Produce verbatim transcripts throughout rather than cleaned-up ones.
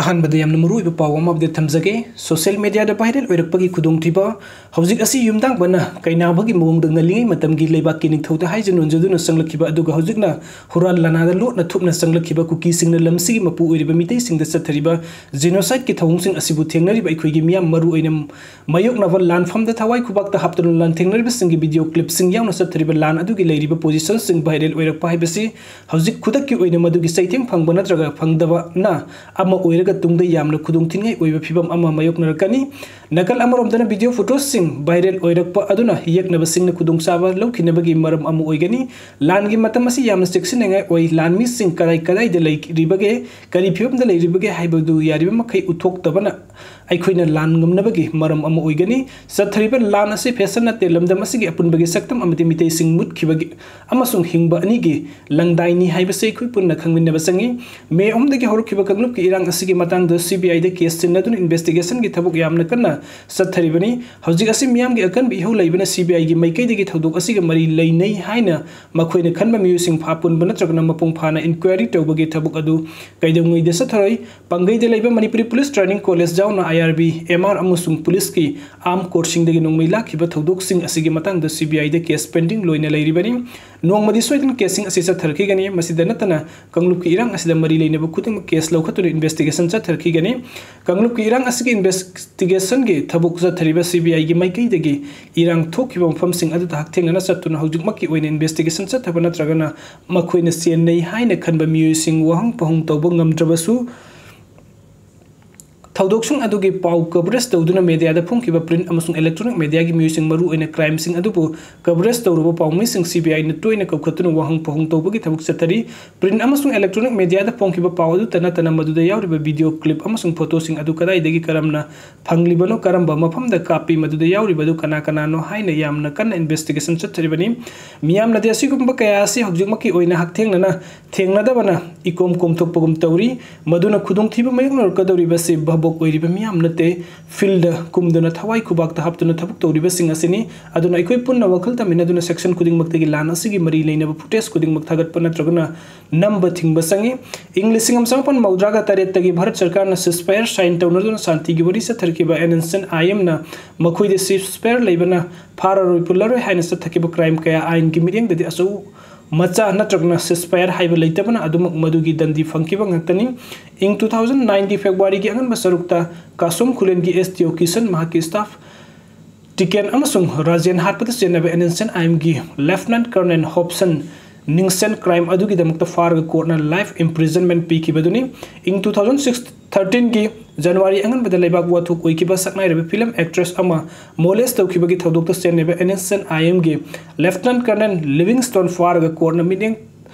ꯑꯍꯥꯟꯕꯗ ꯌꯥꯝꯅ ꯃꯔꯨꯑꯣꯏꯕ ꯄꯥꯎ ꯑꯃ update ꯊꯝꯖꯒꯦ꯫ Social media ꯗ viral ꯑꯣꯏꯔꯛꯄꯒꯤ ꯈꯨꯗꯣꯡꯊꯤꯕ ꯍꯧꯖꯤꯛ ꯑꯁꯤ ꯌꯨꯝꯗꯥꯡꯕꯅ ꯀꯩꯅꯥꯕꯒꯤ ꯃꯑꯣꯡꯗ ꯉꯜꯂꯤꯉꯩ ꯃꯇꯝꯒꯤ ꯂꯩꯕꯥꯛꯀꯤ ꯅꯤꯡꯊꯧꯗ ꯍꯥꯏꯖ ꯅꯣꯟꯖꯗꯨꯅ ꯆꯪꯂꯛꯈꯤꯕ, ꯑꯗꯨꯒ ꯍꯧꯖꯤꯛꯅ ꯍꯨꯔꯥꯟ ꯂꯥꯟꯅꯥꯗ ꯂꯣꯠꯅ ꯊꯨꯞꯅ ꯆꯪꯂꯛꯈꯤꯕ ꯀꯨꯀꯤꯁꯤꯡꯅ ꯂꯝꯁꯤꯒꯤ ꯃꯄꯨ ꯑꯣꯏꯔꯤꯕ ꯃꯤꯇꯩꯁꯤꯡꯗ ꯆꯠꯊꯔꯤꯕ genocide ꯀꯤ ꯊꯧꯑꯣꯡꯁꯤꯡ ꯑꯁꯤꯕꯨ ꯊꯦꯡꯅꯔꯤꯕ ꯑꯩꯈꯣꯏꯒꯤ ꯃꯤꯌꯥꯝ, ꯃꯔꯨ ꯑꯣꯏꯅ ꯃꯥꯌꯣꯛꯅꯕ ꯂꯥꯟꯐꯝꯗ ꯊꯋꯥꯏ ꯈꯨꯕꯥꯛꯇ ꯍꯥꯞꯇꯨꯅ ꯂꯥꯟꯊꯦꯡꯅꯔꯤꯕꯁꯤꯡꯒꯤ video clip ꯁꯤꯡ ꯌꯥꯎꯅ ꯆꯠꯊꯔꯤꯕ ꯂꯥꯟ ꯑꯗꯨꯒꯤ ꯂꯩꯔꯤꯕ position ꯁꯤꯡ viral ꯑꯣꯏꯔꯛꯄ ꯍꯥꯏꯕꯁꯤ ꯍꯧꯖꯤꯛ ꯈꯨꯗꯛꯀꯤ ꯑꯣꯏꯅ ꯃꯗꯨꯒꯤ ꯆꯩꯊꯦꯡ ꯐꯪꯕ ꯅꯠꯇ꯭ꯔꯒ ꯐꯪꯗꯕꯅ ꯑꯃ ꯑꯣꯏꯔꯒ ꯇꯨꯡꯗ ꯌꯥꯝꯅ ꯈꯨꯗꯣꯡ ꯊꯤꯅꯤꯡꯉꯥꯏ ꯑꯣꯏꯕ ꯐꯤꯕꯝ ꯑꯃ ꯃꯥꯌꯣꯛꯅꯔꯛꯀꯅꯤ꯫ ꯅꯥꯀꯜ ꯑꯃꯔꯣꯝꯗꯅ video photos ꯁꯤꯡ viral ꯑꯣꯏꯔꯛꯄ ꯑꯗꯨꯅ ꯌꯦꯛꯅꯕꯁꯤꯡꯅ ꯈꯨꯗꯣꯡꯆꯥꯕ ꯂꯧꯈꯤꯅꯕꯒꯤ ꯃꯔꯝ ꯑꯃ ꯑꯣꯏꯒꯅꯤ꯫ ꯂꯥꯟꯒꯤ ꯃꯇꯝ ꯑꯁꯤ ꯌꯥꯝꯅ ꯆꯦꯛꯁꯤꯟꯅꯤꯡꯉꯥꯏ ꯑꯣꯏ꯫ ꯂꯥꯟꯃꯤꯁꯤꯡ ꯀꯗꯥꯏ ꯀꯗꯥꯏꯗ ꯂꯩꯔꯤꯕꯒꯦ, ꯀꯔꯤ ꯐꯤꯕꯝꯗ ꯂꯩꯔꯤꯕꯒꯦ ꯍꯥꯏꯕꯗꯨ ꯌꯥꯔꯤꯕ ꯃꯈꯩ ꯎꯠꯊꯣꯛꯇꯕꯅ ꯑꯩꯈꯣꯏꯅ ꯂꯥꯟ ꯉꯝꯅꯕꯒꯤ ꯃꯔꯝ ꯑꯃ ꯑꯣꯏꯒꯅꯤ꯫ ꯆꯠꯊꯔꯤꯕ ꯂꯥꯟ ꯑꯁꯤ fashion ꯅꯠꯇꯦ, ꯂꯝꯗꯝ ꯑꯁꯤꯒꯤ ꯑꯄꯨꯟꯕꯒꯤ ꯁꯛꯇꯝ ꯑꯃꯗꯤ ꯃꯤꯇꯩꯁꯤꯡ ꯃꯨꯠꯈꯤꯕꯒꯤ ꯑꯃꯁꯨꯡ ꯍꯤꯡꯕ ꯑꯅꯤꯒꯤ ꯂꯪꯗꯥꯏꯅꯤ ꯍꯥꯏꯕꯁꯤ ꯑꯩꯈꯣꯏ ꯄꯨꯟꯅ ꯈꯪꯃꯤꯟꯅꯕ ꯆꯪꯏ꯫ May ꯑꯍꯨꯝꯗꯒꯤ ꯍꯧꯔꯛꯈꯤꯕ ꯀꯥꯡꯂꯨꯞꯀꯤ ꯏꯔꯥꯡ ꯑꯁꯤꯒꯤ ꯃꯇꯥꯡꯗ C B I the case ꯆꯤꯟꯅꯗꯨꯅ investigation ꯒꯤ ꯊꯕꯛ ꯌꯥꯝꯅ ꯀꯟꯅ ꯆꯠꯊꯔꯤꯕꯅꯤ꯫ ꯍꯧꯖꯤꯛ ꯑꯁꯤ ꯃꯤꯌꯥꯝꯒꯤ ꯑꯀꯟꯕ ꯏꯍꯧ ꯂꯩꯕꯅ C B I ꯒꯤ ꯃꯥꯏꯀꯩꯗꯒꯤ ꯊꯧꯗꯣꯛ ꯑꯁꯤꯒ ꯃꯔꯤ ꯂꯩꯅꯩ ꯍꯥꯏꯅ ꯃꯈꯣꯏꯅ ꯈꯟꯕ ꯃꯤꯑꯣꯏꯁꯤꯡ ꯐꯥ ꯄꯨꯟꯕ ꯅꯠꯇ꯭ꯔꯒꯅ ꯃꯄꯨꯡ ꯐꯥꯅ inquiry ꯇꯧꯕꯒꯤ ꯊꯕꯛ ꯑꯗꯨ ꯀꯩꯗꯧꯉꯩꯗ ꯆꯠꯊꯔꯣꯏ꯫ ꯄꯥꯡꯒꯩꯗ ꯂꯩꯕ Manipuri Police Training College ꯌꯥꯎꯅ I R B, M R ꯑꯃꯁꯨꯡ ꯄꯨꯂꯤꯁꯀꯤ armed court ꯁꯤꯡꯗꯒꯤ ꯅꯣꯡꯃꯩ ꯂꯥꯛꯈꯤꯕ ꯊꯧꯗꯣꯛꯁꯤꯡ ꯑꯁꯤꯒꯤ ꯃꯇꯥꯡꯗ C B I the case pending ꯂꯣꯏꯅ ꯂꯩꯔꯤꯕꯅꯤ꯫ ꯅꯣꯡꯃꯗꯤ ꯁꯣꯏꯗꯅ case ꯁꯤꯡ ꯑꯁꯤ ꯆꯠꯊꯔꯛꯈꯤꯒꯅꯤ꯫ ꯃꯁꯤꯗ ꯅꯠꯇꯅ ꯀꯥꯡꯂꯨꯞꯀꯤ ꯏꯔꯥꯡ ꯑꯁꯤꯗ ꯃꯔꯤ ꯂꯩꯅꯕ ꯈꯨꯗꯤꯡꯃꯛ case ꯂꯧꯈꯠꯇꯨꯅ investigation ꯆꯠꯊꯔꯛꯈꯤꯒꯅꯤ꯫ ꯀꯥꯡꯂꯨꯞꯀꯤ ꯏꯔꯥꯡ ꯑꯁꯤꯒꯤ investigation ꯒꯤ ꯊꯕꯛ ꯆꯠꯊꯔꯤꯕ C B I ꯒꯤ ꯃꯥꯏꯀꯩꯗꯒꯤ ꯏꯔꯥꯡ ꯊꯣꯛꯈꯤꯕ ꯃꯐꯝꯁꯤꯡ ꯑꯗꯨꯗ ꯍꯛꯊꯦꯡꯅꯅ ꯆꯠꯇꯨꯅ ꯍꯧꯖꯤꯛꯃꯛꯀꯤ ꯑꯣꯏꯅ investigation ꯆꯠꯊꯕ ꯅꯠꯇ꯭ꯔꯒꯅ ꯃꯈꯣꯏꯅ ꯆꯦꯟꯅꯩ ꯍꯥꯏꯅ ꯈꯟꯕ ꯃꯤꯑꯣꯏꯁꯤꯡ ꯋꯥꯍꯪ ꯄꯥꯎꯍꯪ ꯇꯧꯕ ꯉꯝꯗ꯭ꯔꯕꯁꯨ, ꯊꯧꯗꯣꯛꯁꯤꯡ ꯑꯗꯨꯒꯤ ꯄꯥꯎ coverage ꯇꯧꯗꯨꯅ media ꯗ ꯐꯣꯡꯈꯤꯕ print ꯑꯃꯁꯨꯡ electronic media ꯒꯤ ꯃꯤꯑꯣꯏꯁꯤꯡ, ꯃꯔꯨꯑꯣꯏꯅ crime ꯁꯤꯡ ꯑꯗꯨꯕꯨ coverage ꯇꯧꯔꯨꯕ ꯄꯥꯎꯃꯤꯁꯤꯡ C B I ꯅ ꯇꯣꯏꯅ ꯀꯧꯈꯠꯇꯨꯅ ꯋꯥꯍꯪ ꯄꯥꯎꯍꯪ ꯇꯧꯕꯒꯤ ꯊꯕꯛ ꯆꯠꯊꯔꯤ꯫ Print ꯑꯃꯁꯨꯡ electronic media ꯗ ꯐꯣꯡꯈꯤꯕ ꯄꯥꯎ ꯑꯗꯨꯇ ꯅꯠꯇꯅ ꯃꯗꯨꯗ ꯌꯥꯎꯔꯤꯕ video clip ꯑꯃꯁꯨꯡ photo ꯁꯤꯡ ꯑꯗꯨ ꯀꯗꯥꯏꯗꯒꯤ ꯀꯔꯝꯅ ꯐꯪꯂꯤꯕꯅꯣ, ꯀꯔꯝꯕ ꯃꯐꯝꯗ ꯀꯥꯞꯄꯤ, ꯃꯗꯨꯗ ꯌꯥꯎꯔꯤꯕ ꯑꯗꯨ ꯀꯅꯥ ꯀꯅꯥꯅꯣ ꯍꯥꯏꯅ ꯌꯥꯝꯅ ꯀꯟꯅ investigation ꯆꯠꯊꯔꯤꯕꯅꯤ꯫ ꯃꯤꯌꯥꯝꯅꯗꯤ ꯑꯁꯤꯒꯨꯝꯕ ꯀꯌꯥ ꯑꯁꯤ ꯍꯧꯖꯤꯛꯃꯛꯀꯤ ꯑꯣꯏꯅ ꯍꯛꯊꯦꯡꯅꯅ ꯊꯦꯡꯅꯗꯕꯅ ꯏꯀꯣꯝ ꯀꯣꯝꯊꯣꯛꯄꯒꯨꯝ ꯇꯧꯔꯤ꯫ ꯃꯗꯨꯅ ꯈꯨꯗꯣꯡꯊꯤꯕ ꯃꯥꯌꯣꯛꯅꯔꯛꯀꯗꯧꯔꯤꯕꯁꯤ ꯚꯥꯕꯣꯛ ꯑꯣꯏꯔꯤꯕ ꯃꯤꯌꯥꯝ ꯅꯠꯇꯦ, field ꯀꯨꯝꯗꯨꯅ ꯊꯋꯥꯏ ꯈꯨꯕꯥꯛꯇ ꯍꯥꯞꯇꯨꯅ ꯊꯕꯛ ꯇꯧꯔꯤꯕꯁꯤꯡ ꯑꯁꯤꯅꯤ꯫ ꯑꯗꯨꯅ ꯑꯩꯈꯣꯏ ꯄꯨꯟꯅ ꯋꯥꯈꯜ ꯇꯥꯃꯤꯟꯅꯗꯨꯅ section ꯈꯨꯗꯤꯡꯃꯛꯇꯒꯤ ꯂꯥꯟ ꯑꯁꯤꯒꯤ ꯃꯔꯤ ꯂꯩꯅꯕ footage ꯈꯨꯗꯤꯡꯃꯛ ꯊꯥꯒꯠꯄ ꯅꯠꯇ꯭ꯔꯒꯅ ꯅꯝꯕ ꯊꯤꯡꯕ ꯆꯪꯏ꯫ ꯏꯪ ꯂꯤꯁꯤꯡ ꯑꯃ ꯆꯃꯥꯄꯟ ꯃꯧꯗ꯭ꯔꯥꯒ ꯇꯔꯦꯠꯇꯒꯤ ꯚꯥꯔꯠ ꯁꯔꯀꯥꯔꯅ ceasefire sign ꯇꯧꯅꯗꯨꯅ ꯁꯥꯟꯇꯤꯒꯤ ꯋꯥꯔꯤ ꯆꯠꯊꯔꯛꯈꯤꯕ NSCN-IM-ꯅ ꯃꯈꯣꯏꯗ ceasefire ꯂꯩꯕꯅ ꯐꯥꯔꯔꯣꯏ ꯄꯨꯜꯂꯔꯣꯏ ꯍꯥꯏꯅ ꯆꯠꯊꯈꯤꯕ crime ꯀꯌꯥ ꯑꯥꯏꯟꯒꯤ ꯃꯤꯠꯌꯦꯡꯗꯗꯤ ꯑꯆꯧ ꯃꯆꯥ ꯅꯠꯇ꯭ꯔꯒꯅ ceasefire ꯍꯥꯏꯕ ꯂꯩꯇꯕꯅ ꯑꯗꯨꯃꯛ ꯃꯗꯨꯒꯤ ꯗꯟꯗꯤ ꯐꯪꯈꯤꯕ ꯉꯥꯛꯇꯅꯤ꯫ ꯏꯪ two thousand nine-ꯒꯤ February-ꯒꯤ ꯑꯉꯟꯕ ꯁꯔꯨꯛꯇ ꯀꯥꯁꯨꯝ ꯈꯨꯂꯦꯟꯒꯤ SDO ꯀꯤꯁꯟ, ꯃꯍꯥꯛꯀꯤ staff ꯇꯤꯀꯦꯟ ꯑꯃꯁꯨꯡ ꯔꯥꯖꯦꯟ ꯍꯥꯠꯄꯗ ꯆꯦꯟꯅꯕ NSCN-IM-ꯒꯤ Lieutenant Colonel ꯍꯣꯞꯁꯟ ꯅꯤꯡꯁꯟ crime ꯑꯗꯨꯒꯤꯗꯃꯛꯇ ꯐꯥꯔꯒ court-ꯅ life imprisonment ꯄꯤꯈꯤꯕꯗꯨꯅꯤ꯫ ꯏꯪ two thousand six thirteen-ꯒꯤ January ꯑꯉꯟꯕꯗ ꯂꯩꯕꯥꯛ ꯋꯥꯊꯣꯛ ꯑꯣꯏꯈꯤꯕ ꯁꯛꯅꯥꯏꯔꯕ film actress ꯑꯃ molest ꯇꯧꯈꯤꯕꯒꯤ ꯊꯧꯗꯣꯛꯇ ꯆꯦꯟꯅꯕ NSCN-IM-ꯒꯤ Lieutenant Colonel Livingstone ꯐꯥꯔꯒ court-ꯅ ꯃꯤꯠꯌꯦꯡ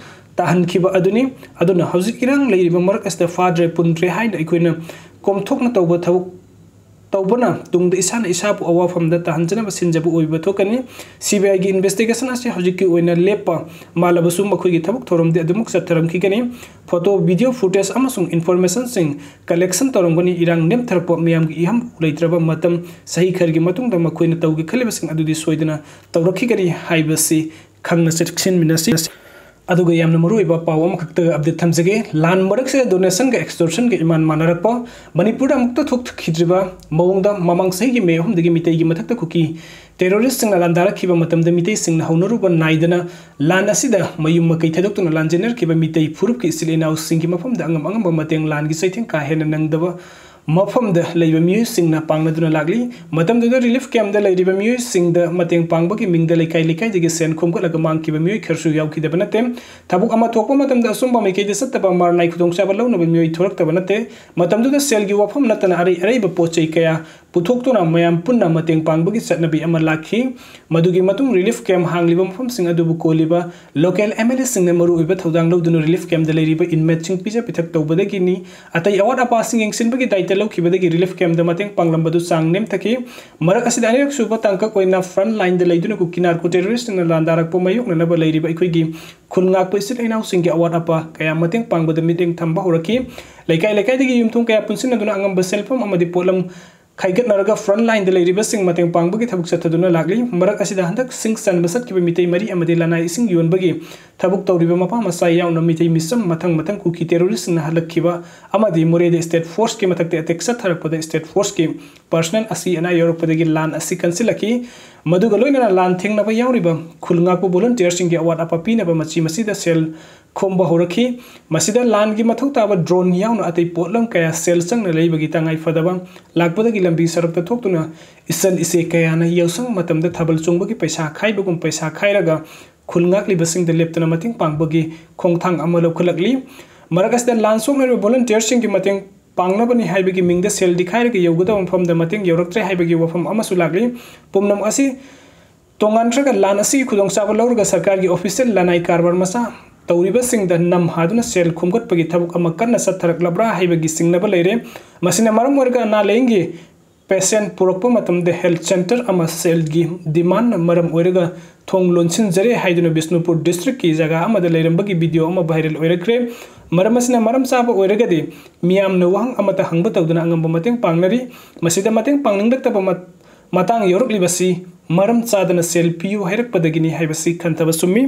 ꯇꯥꯍꯟꯈꯤꯕ ꯑꯗꯨꯅꯤ꯫ ꯑꯗꯨꯅ ꯍꯧꯖꯤꯛ ꯏꯔꯥꯡ ꯂꯩꯔꯤꯕ ꯃꯔꯛ ꯑꯁꯤꯗ ꯐꯥꯗ꯭ꯔꯦ ꯄꯨꯟꯗ꯭ꯔꯦ ꯍꯥꯏꯅ ꯑꯩꯈꯣꯏꯅ ꯀꯣꯝꯊꯣꯛꯅ ꯇꯧꯕ ꯊꯕꯛ ꯇꯧꯕꯅ ꯇꯨꯡꯗ ꯏꯁꯥꯅ ꯏꯁꯥꯕꯨ ꯑꯋꯥꯐꯝꯗ ꯇꯥꯍꯟꯖꯅꯕ ꯁꯤꯟꯖꯕ ꯑꯣꯏꯕ ꯊꯣꯛꯀꯅꯤ꯫ CBI-ꯒꯤ investigation ꯑꯁꯤ ꯍꯧꯖꯤꯛꯀꯤ ꯑꯣꯏꯅ ꯂꯦꯞꯄ ꯃꯥꯜꯂꯕꯁꯨ ꯃꯈꯣꯏꯒꯤ ꯊꯕꯛ ꯊꯧꯔꯝꯗꯤ ꯑꯗꯨꯃꯛ ꯆꯠꯊꯔꯝꯈꯤꯒꯅꯤ꯫ Photo, video footage ꯑꯃꯁꯨꯡ information-ꯁꯤꯡ collection ꯇꯧꯔꯝꯒꯅꯤ꯫ ꯏꯔꯥꯡ ꯅꯦꯝꯊꯔꯛꯄ, ꯃꯤꯌꯥꯝꯒꯤ ꯏꯍꯝ ꯂꯩꯇ꯭ꯔꯕ ꯃꯇꯝ ꯆꯍꯤ ꯈꯔꯒꯤ ꯃꯇꯨꯡꯗ ꯃꯈꯣꯏꯅ ꯇꯧꯒꯦ ꯈꯜꯂꯤꯕꯁꯤꯡ ꯑꯗꯨꯗꯤ ꯁꯣꯏꯗꯅ ꯇꯧꯔꯛꯈꯤꯒꯅꯤ ꯍꯥꯏꯕꯁꯤ ꯈꯪꯅ ꯆꯦꯛꯁꯤꯟꯃꯤꯟꯅꯁꯤ꯫ ꯑꯗꯨꯒ ꯌꯥꯝꯅ ꯃꯔꯨꯑꯣꯏꯕ ꯄꯥꯎ ꯑꯃꯈꯛꯇ update ꯊꯝꯖꯒꯦ꯫ ꯂꯥꯟ ꯃꯔꯛꯁꯤꯗ donation-ꯒ extortion-ꯒ ꯏꯃꯥꯟ ꯃꯥꯟꯅꯔꯛꯄ, ꯃꯅꯤꯄꯨꯔꯗ ꯑꯃꯨꯛꯇ ꯊꯣꯛꯈꯤꯗ꯭ꯔꯤꯕ ꯃꯑꯣꯡꯗ ꯃꯃꯥꯡ ꯆꯍꯤꯒꯤ May ꯑꯍꯨꯝꯗꯒꯤ ꯃꯤꯇꯩꯒꯤ ꯃꯊꯛꯇ ꯀꯨꯀꯤ terrorist-ꯁꯤꯡꯅ ꯂꯥꯟꯗꯥꯔꯛꯈꯤꯕ ꯃꯇꯝꯗ ꯃꯤꯇꯩꯁꯤꯡꯅ ꯍꯧꯅꯔꯨꯕ ꯅꯥꯏꯗꯅ ꯂꯥꯟ ꯑꯁꯤꯗ ꯃꯌꯨꯝ ꯃꯀꯩ ꯊꯥꯗꯣꯛꯇꯨꯅ ꯂꯥꯟꯖꯦꯟꯅꯔꯛꯈꯤꯕ ꯃꯤꯇꯩ ꯐꯨꯔꯨꯞꯀꯤ ꯏꯆꯤꯜ ꯏꯅꯥꯎꯁꯤꯡꯒꯤ ꯃꯐꯝꯗ ꯑꯉꯝ ꯑꯉꯝꯕ ꯃꯇꯦꯡ ꯂꯥꯟꯒꯤ ꯆꯩꯊꯦꯡ ꯀꯥ ꯍꯦꯟꯅ ꯅꯪꯗꯕ ꯃꯐꯝꯗ ꯂꯩꯕ ꯃꯤꯑꯣꯏꯁꯤꯡꯅ ꯄꯥꯡꯅꯗꯨꯅ ꯂꯥꯛꯂꯤ꯫ ꯃꯇꯝꯗꯨꯗ relief camp-ꯗ ꯂꯩꯔꯤꯕ ꯃꯤꯑꯣꯏꯁꯤꯡꯗ ꯃꯇꯦꯡ ꯄꯥꯡꯕꯒꯤ ꯃꯤꯡꯗ ꯂꯩꯀꯥꯏ ꯂꯩꯀꯥꯏꯗꯒꯤ ꯁꯦꯟ ꯈꯣꯝꯒꯠꯂꯒ ꯃꯥꯡꯈꯤꯕ ꯃꯤꯑꯣꯏ ꯈꯔꯁꯨ ꯌꯥꯎꯈꯤꯗꯕ ꯅꯠꯇꯦ꯫ ꯊꯕꯛ ꯑꯃ ꯊꯣꯛꯄ ꯃꯇꯝꯗ ꯑꯆꯨꯝꯕ ꯃꯥꯏꯀꯩꯗ ꯆꯠꯇꯕ ꯃꯔꯅꯥꯏ ꯈꯨꯗꯣꯡꯆꯥꯕ ꯂꯧꯅꯕ ꯃꯤꯑꯣꯏ ꯊꯣꯔꯛꯇꯕ ꯅꯠꯇꯦ꯫ ꯃꯇꯝꯗꯨꯗ ꯁꯦꯜꯒꯤ ꯋꯥꯐꯝ ꯅꯠꯇꯅ ꯑꯔꯩ ꯑꯔꯩꯕ ꯄꯣꯠ ꯆꯩ ꯀꯌꯥ ꯄꯨꯊꯣꯛꯇꯨꯅ ꯃꯌꯥꯝ ꯄꯨꯟꯅ ꯃꯇꯦꯡ ꯄꯥꯡꯕꯒꯤ ꯆꯠꯅꯕꯤ ꯑꯃ ꯂꯥꯛꯈꯤ꯫ ꯃꯗꯨꯒꯤ ꯃꯇꯨꯡ relief camp ꯍꯥꯡꯂꯤꯕ ꯃꯐꯝꯁꯤꯡ ꯑꯗꯨꯕꯨ ꯀꯣꯜꯂꯤꯕ local MLA-ꯁꯤꯡꯅ ꯃꯔꯨꯑꯣꯏꯕ ꯊꯧꯗꯥꯡ ꯂꯧꯗꯨꯅ relief camp-ꯗ ꯂꯩꯔꯤꯕ inmate-ꯁꯤꯡ ꯄꯤꯖ ꯄꯤꯊꯛ ꯇꯧꯕꯗꯒꯤꯅꯤ꯫ ꯑꯇꯩ ꯑꯋꯥꯠ ꯑꯄꯥꯁꯤꯡ ꯌꯦꯡꯁꯤꯟꯕꯒꯤ ꯗꯥꯏꯇ ꯂꯧꯈꯤꯕꯗꯒꯤ ꯔꯤꯂꯤꯐ ꯀꯦꯝꯞꯇ ꯃꯇꯦꯡ ꯄꯥꯡꯂꯝꯕꯗꯨ ꯆꯥꯡ ꯅꯦꯝꯊꯈꯤ꯫ ꯃꯔꯛ ꯑꯁꯤꯗ ꯑꯅꯤꯔꯛ ꯁꯨꯕ ꯇꯥꯡꯀꯛ ꯑꯣꯏꯅ ꯐ꯭ꯔꯟꯠ ꯂꯥꯏꯟꯗ ꯂꯩꯗꯨꯅ ꯀꯨꯀꯤ ꯅꯥꯔꯀꯣ ꯇꯦꯔꯣꯔꯤꯁꯁꯤꯡꯅ ꯂꯥꯟꯗꯥꯔꯛꯄ ꯃꯥꯌꯣꯛꯅꯅꯕ ꯂꯩꯔꯤꯕ ꯑꯩꯈꯣꯏꯒꯤ ꯈꯨꯜ ꯉꯥꯛꯄ ꯏꯆꯤꯜ ꯏꯅꯥꯎꯁꯤꯡꯒꯤ ꯑꯋꯥꯠ ꯑꯄꯥ ꯀꯌꯥ ꯃꯇꯦꯡ ꯄꯥꯡꯕꯗ ꯃꯤꯠꯌꯦꯡ ꯊꯝꯕ ꯍꯧꯔꯛꯈꯤ꯫ ꯂꯩꯀꯥꯏ ꯂꯩꯀꯥꯏꯗꯒꯤ ꯌꯨꯝꯊꯣꯡ ꯀꯌꯥ ꯄꯨꯟꯁꯤꯟꯅꯗꯨꯅ ꯑꯉꯝꯕ ꯁꯦꯜꯐꯝ ꯑꯃꯗꯤ ꯄꯣꯠꯂꯝ ꯈꯥꯏꯒꯠꯅꯔꯒ ꯐ꯭ꯔꯟꯠ ꯂꯥꯏꯟꯗ ꯂꯩꯔꯤꯕꯁꯤꯡ ꯃꯇꯦꯡ ꯄꯥꯡꯕꯒꯤ ꯊꯕꯛ ꯆꯠꯊꯗꯨꯅ ꯂꯥꯛꯂꯤ꯫ ꯃꯔꯛ ꯑꯁꯤꯗ ꯍꯟꯗꯛ ꯁꯤꯡ ꯆꯟꯕ ꯆꯠꯈꯤꯕ ꯃꯤꯇꯩ ꯃꯔꯤ ꯑꯃꯗꯤ ꯂꯅꯥꯏ ꯏꯁꯤꯡ ꯌꯣꯟꯕꯒꯤ ꯊꯕꯛ ꯇꯧꯔꯤꯕ ꯃꯄꯥ ꯃꯆꯥ ꯌꯥꯎꯅ ꯃꯤꯇꯩ ꯃꯤꯆꯝ ꯃꯊꯪ ꯃꯊꯪ ꯀꯨꯀꯤ ꯇꯦꯔꯣꯔꯤꯁꯁꯤꯡꯅ ꯍꯜꯂꯛꯈꯤꯕ ꯑꯃꯗꯤ ꯃꯣꯔꯦꯗ ꯁ꯭ꯇꯦꯠ ꯐꯣꯔꯁꯀꯤ ꯃꯊꯛꯇ ꯑꯦꯇꯦꯛ ꯆꯠꯊꯔꯛꯄꯗ ꯁ꯭ꯇꯦꯠ ꯐꯣꯔꯁꯀꯤ ꯄꯔꯁꯅꯦꯜ ꯑꯁꯤ ꯑꯅꯥ ꯌꯧꯔꯛꯄꯗꯒꯤ ꯂꯥꯟ ꯑꯁꯤ ꯀꯟꯁꯤꯜꯂꯛꯈꯤ꯫ ꯃꯗꯨꯒ ꯂꯣꯏꯅꯅ ꯂꯥꯟ ꯊꯦꯡꯅꯕ ꯌꯥꯎꯔꯤꯕ ꯈꯨꯜ ꯉꯥꯛꯄ ꯚꯣꯂꯨꯟꯇꯤꯌꯔꯁꯤꯡꯒꯤ ꯑꯋꯥꯠ ꯑꯄꯥ ꯄꯤꯅꯕ ꯃꯆꯤ ꯃꯆꯤꯗ ꯁꯦꯜ ꯈꯣꯝꯕ ꯍꯧꯔꯛꯈꯤ꯫ ꯃꯁꯤꯗ ꯂꯥꯟꯒꯤ ꯃꯊꯧ ꯇꯥꯕ ꯗ꯭ꯔꯣꯟ ꯌꯥꯎꯅ ꯑꯇꯩ ꯄꯣꯠꯂꯝ ꯀꯌꯥ ꯁꯦꯜ ꯆꯪꯅ ꯂꯩꯕꯒꯤ ꯇꯉꯥꯏ ꯐꯗꯕ ꯂꯥꯛꯄꯗꯒꯤ ꯂꯝꯕꯤ ꯁꯔꯛꯇ ꯊꯣꯛꯇꯨꯅ ꯏꯆꯜ ꯏꯆꯦ ꯀꯌꯥꯅ ꯌꯥꯎꯁꯪ ꯃꯇꯝꯗ ꯊꯥꯕꯜ ꯆꯣꯡꯕꯒꯤ ꯄꯩꯁꯥ ꯈꯥꯏꯕꯒꯨꯝ ꯄꯩꯁꯥ ꯈꯥꯏꯔꯒ ꯈꯨꯜ ꯉꯥꯛꯂꯤꯕꯁꯤꯡꯗ ꯂꯦꯞꯇꯅ ꯃꯇꯦꯡ ꯄꯥꯡꯕꯒꯤ ꯈꯣꯡꯊꯥꯡ ꯑꯃ ꯂꯧꯈꯠꯂꯛꯂꯤ꯫ ꯃꯔꯛ ꯑꯁꯤꯗ ꯂꯥꯟ ꯁꯣꯛꯅꯔꯤꯕ ꯚꯣꯂꯨꯟꯇꯤꯌꯔꯁꯤꯡꯒꯤ ꯃꯇꯦꯡ ꯄꯥꯡꯅꯕꯅꯤ ꯍꯥꯏꯕꯒꯤ ꯃꯤꯡꯗ ꯁꯦꯜ ꯗꯤꯈꯥꯏꯔꯒ ꯌꯧꯒꯗꯕ ꯃꯐꯝꯗ ꯃꯇꯦꯡ ꯌꯧꯔꯛꯇ꯭ꯔꯦ ꯍꯥꯏꯕꯒꯤ ꯋꯥꯐꯝ ꯑꯃꯁꯨ ꯂꯥꯛꯂꯤ꯫ ꯄꯨꯝꯅꯃꯛ ꯑꯁꯤ ꯇꯣꯉꯥꯟꯈ꯭ꯔꯒ ꯂꯥꯟ ꯑꯁꯤꯒꯤ ꯈꯨꯗꯣꯡꯆꯥꯕ ꯂꯧꯔꯒ ꯁꯔꯀꯥꯔꯒꯤ ꯑꯣꯐꯤꯁꯤꯌꯦꯜ ꯂꯅꯥꯏ ꯀꯔꯕꯥꯔ ꯃꯆꯥ ꯇꯧꯔꯤꯕꯁꯤꯡꯗ ꯅꯝ ꯍꯥꯗꯨꯅ ꯁꯦꯜ ꯈꯣꯝꯒꯠꯄꯒꯤ ꯊꯕꯛ ꯑꯃ ꯀꯟꯅ ꯆꯠꯊꯔꯛꯂꯕ꯭ꯔꯥ ꯍꯥꯏꯕꯒꯤ ꯆꯤꯡꯅꯕ ꯂꯩꯔꯦ꯫ ꯃꯁꯤꯅ ꯃꯔꯝ ꯑꯣꯏꯔꯒ ꯑꯅꯥ ꯂꯥꯏꯌꯦꯡꯒꯤ ꯄꯦꯁꯦꯟꯠ ꯄꯨꯔꯛꯄ ꯃꯇꯝꯗ ꯍꯦꯜꯊ ꯁꯦꯟꯇꯔ ꯑꯃ ꯁꯦꯜꯒꯤ ꯗꯤꯃꯥꯟꯅ ꯃꯔꯝ ꯑꯣꯏꯔꯒ ꯊꯣꯡ ꯂꯣꯟꯁꯤꯟꯖꯔꯦ ꯍꯥꯏꯗꯨꯅ ꯕꯤꯁꯅꯨꯄꯨꯔ ꯗꯤꯁꯇ꯭ꯔꯤꯛꯀꯤ ꯖꯒꯥ ꯑꯃꯗ ꯂꯩꯔꯝꯕꯒꯤ ꯚꯤꯗꯤꯑꯣ ꯑꯃ ꯚꯥꯏꯔꯦꯜ ꯑꯣꯏꯔꯛꯈ꯭ꯔꯦ꯫ ꯃꯔꯝ ꯑꯁꯤꯅ ꯃꯔꯝ ꯆꯥꯕ ꯑꯣꯏꯔꯒꯗꯤ ꯃꯤꯌꯥꯝꯅ ꯋꯥꯍꯪ ꯑꯃꯠꯇ ꯍꯪꯕ ꯇꯧꯗꯨꯅ ꯑꯉꯝꯕ ꯃꯇꯦꯡ ꯄꯥꯡꯅꯔꯤ꯫ ꯃꯁꯤꯗ ꯃꯇꯦꯡ ꯄꯥꯡꯅꯤꯡꯂꯛꯇꯕ ꯃꯠ-, ꯃꯇꯥꯡ ꯌꯧꯔꯛꯂꯤꯕꯁꯤ ꯃꯔꯝ ꯆꯥꯗꯅ ꯁꯦꯜ ꯄꯤꯌꯨ ꯍꯥꯏꯔꯛꯄꯗꯒꯤꯅꯤ ꯍꯥꯏꯕꯁꯤ ꯈꯟꯊꯕ ꯆꯨꯝꯃꯤ꯫